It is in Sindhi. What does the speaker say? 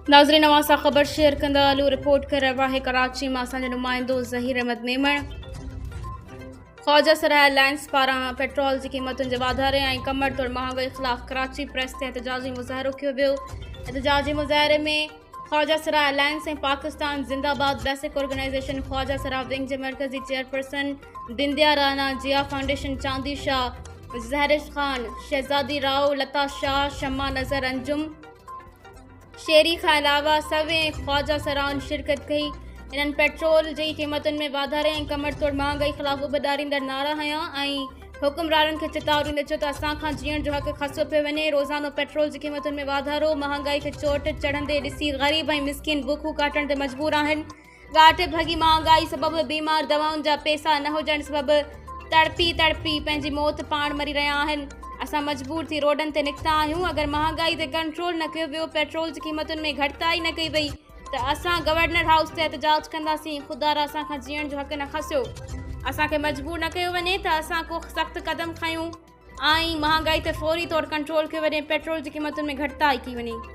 ناظرين اوهان سان خبر شيئر ڪندا هلون رپورٽ ڪري رهيو آهي ڪراچي مان اسان جو نمائندو ظهير احمد ميمڻ خواجه سراء الائنس پاران پيٽرول جي قيمتن جي واڌاري ۽ ڪمر توڙ مهانگائي خلاف ڪراچي پريس تي احتجاجي مظاهرو ڪيو ويو احتجاجي مظاهري ۾ خواجه سراء الائنس ۽ پاڪستان زنده آباد بيسڪ آرگنائيزيشن خواجه سراء ونگ جي مرڪزي چيئرپرسن بنديا رانا جيا فائونڊيشن چاندي شاهه زهرش خان شهزادي رائو لتا شاهه شمع نظر انجم شيري کان علاوه سوين خواجه سرائن شرڪت ڪئي. انهن پيٽرول جي قيمتن ۾ واڌاري ۽ ڪمر توڙ مهانگائي خلاف اڀ ڏاريندڙ نعرا هنيا ۽ حڪمرانن کي چتاء ڏيندي چيو ته اسان کان جيئڻ جو حق کسيو پيو وڃي، روزانو پيٽرول جي قيمتن ۾ واڌارو، مهانگائي کي چوٽ چڙهندي ڏسي غريب ۽ مسڪين بکون ڪاٽڻ تي مجبور آهن. ڳاٽ ڀڳي مهانگائي سبب بيمار دوائن جا پيسا نه هجڻ سبب تڙپي تڙپي پنهنجي موت پاڻ مري رهيا آهن اسان مجبور ٿي روڊن تي نڪتا آهيون اگر مهانگائي تي ڪنٽرول نه ڪيو ويو پيٽرول جي قيمتن ۾ گهٽتائي نه ڪئي وئي ته اسان گورنر هائوس تي احتجاج ڪنداسين خدارا اسان کان جيئڻ جو حق نه کسيو اسان کي مجبور نه ڪيو وڃي ته اسان ڪو سخت قدم کڻون ۽ مهانگائي تي فوري طور ڪنٽرول ڪيو وڃي پيٽرول جي قيمتن ۾ گهٽتائي ڪئي وڃي.